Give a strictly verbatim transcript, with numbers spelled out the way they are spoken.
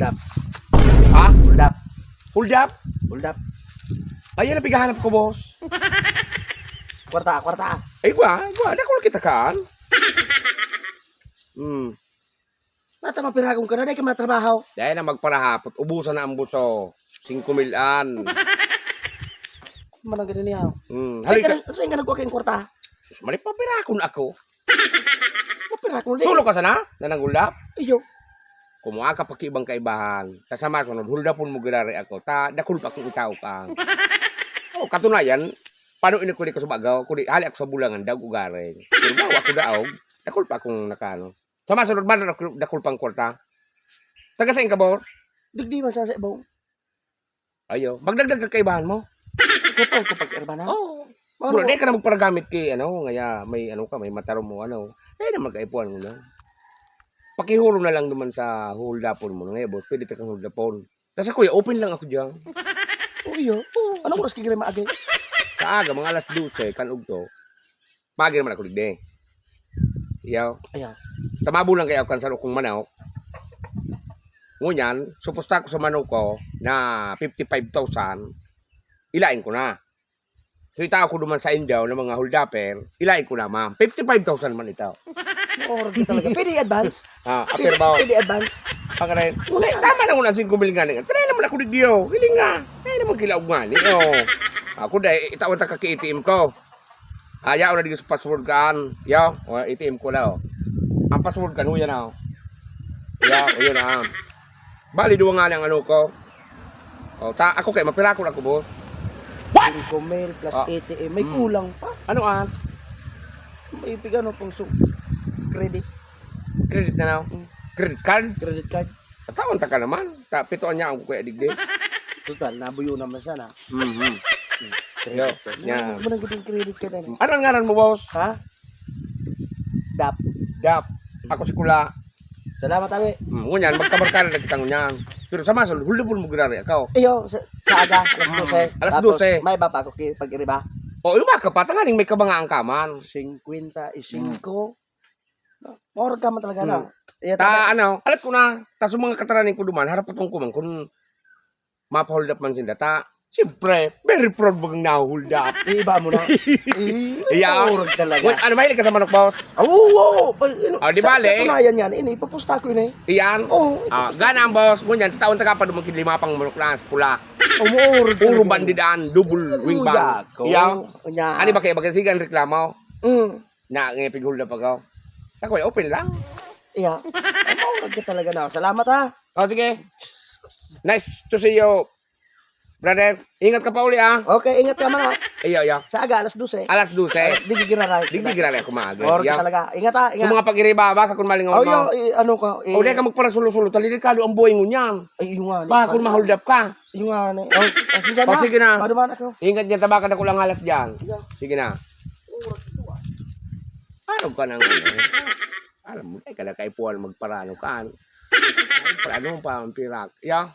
Ha? Hold up. Hold up? Hold up. Ayan ang pighahanap ko, boss. Kwarta, kwarta. Ay, igwa, igwa. Dakul kita kaan. Hmm. Nata mapiragon ka na, dai ka matrabaho. Dai na magparahapot. Ubusan na ang buso. Singko mil an. Manang gani niya. Hmm. Ay, Halika. Ka na, saan ka nagkuha kayong kwarta? Sus, mali, papirakon ako. Mapiragon, di. Sulo ka sana? Na nangulap? Iyo. Kumuha ka pa kibang kaibahan. Ta sa masunod, huldapon mo girari ako. Ta, dakul pa akong itao ka. Oh, katunayan, paano ini ko di ko sa bagaw? Kundi, hali ako sa bulangan, daog ugaring. Pero bawa ako daog, dakul pa akong nakano. Sa masunod, man, dakul, dakul pang kwarta. Taga saan ka, boss? Digdi man sa Cebu. Ayo, magdagdag ka kaibahan mo. Kupon ko pag-irbanan? Oo. Mga Wala, ano? Di ka na magparagamit kay, ano, ngaya may, ano ka, may matarom mo, ano. Eh, na magkaipuhan mo na. Pakihuro na lang naman sa huldapon mo. Ngaya, boss, pwede ta kang huldapon. Tas ako, open lang ako diyan. Oo, iyo. Oo. Anong oras kigilay maagi? Sa aga, mga alas dose, kan ugto. Maagi naman ako digdi. Iyo. Ayaw. Tamabo lang kaya ako kan saro kong manok. Ngunyan, supusta ko sa manok ko na fifty-five thousand, ilain ko na. So, itao ko duman sa indaw ng mga holdupper, ilain ko na, ma'am. Fifty-five thousand man ito. Oras ka talaga. Pwede advance? Ah, apir ba? Pwede advance? Pagkarin. Wala. Tama na muna ang singko mil nga. Try naman ako digdi, oh. Hiling nga. Try naman kilaog nga ni, oh. Ako, dahil itawan ta ka ki A T M ko. Ayaw na digdi sa password kaan. Yo, o, A T M ko na, oh. Ang password kan, yan, oh. Yo, o, yun, ah. Bali, duwa nga lang, ano ko. Oh, ta, ako kay, mapirakon ako, boss. What? Singko mil plus Ah. A T M. May Hmm. kulang pa. Ano, ah? May pigano pang su-, credit. Credit na, no? Mm. Credit card? Credit card. Taon ta ka naman. Ta, pito niya ang kuya digdi. Total, nabuyo naman siya na. Mhm. Credit Yo, card. Yan. Ano, ano ang credit card na? Ano ang ngaran mo, boss? Ha? Dap. Dap. Ako si Kula. Salamat, abi. Hmm, ngunyan, magkabarkada na kita ngunyan. Pero sa masol, huldupon mo girari ako. Iyo, sa, sa aga, alas Mm. dose. Alas Tapos, dose. May iba pa ako ki-, pag-iriba. O, iba ka pa, tanganing may kabangaan ka man. Singkwenta y singko. Maurag ka man talaga na. Hmm. Iya, Ta, tatay. Ano, alat ko na. Tas yung mga kataraning ko duman, harap ko man kun mapahuldap man sinda. Ta, siyempre, very proud bagang nahuhuldap. Iiba mo na. Eh, Iya. Maurag talaga. Wait, ano, mahilig ka sa manok, boss? Ah, oo, oo. Pa, ino, Ah, di sa bale. Katunayan yan, ini, ipupusta ko ini. Iyan? Oo, Ah, ipupusta ko. Gana ang boss. Ngunyan, taon taga pa duman kin lima pang manok na, pula. Oh, maurag Puro talaga. Bandidan, double Uy, wing bag. Ako. Iyan. Unya. Ano ba kayo, magkasigan reklamo? Mm. Na, ngayon, pighuldap ako. Sa kuya, open lang. Iya. Ay, maurag ka talaga na. Salamat, ha. O, sige. Nice to see you, brother. Ingat ka pa uli, ah. Okay, ingat ka man, ha. Iyo, iyo. Sa aga, alas dose. Alas dose. Alas, di gigiraray. Di gigiraray ako maaga. Maurag ka Iyo. Talaga. Ingat, ha. Ingat. Sa mga pag-iriba, baka kung malingaw Oh, mo. Iyo, i-, ano ka, i- O, di ka magparasulo-sulo. Delikado ang buhay mo niyan. Ay, iyo nga, Baka kung ano. Mahuldap ka. Iyo nga, ano. Oh, pasensya O, na. Sige na. Paduman ako. Ingat dyan, tabakan ako lang alas dyan. Iyo. Sige na. Ano ka nang ano? Alam mo, ay, kada kaipuhan magparano ka. Parano pa ang pirak. Ya.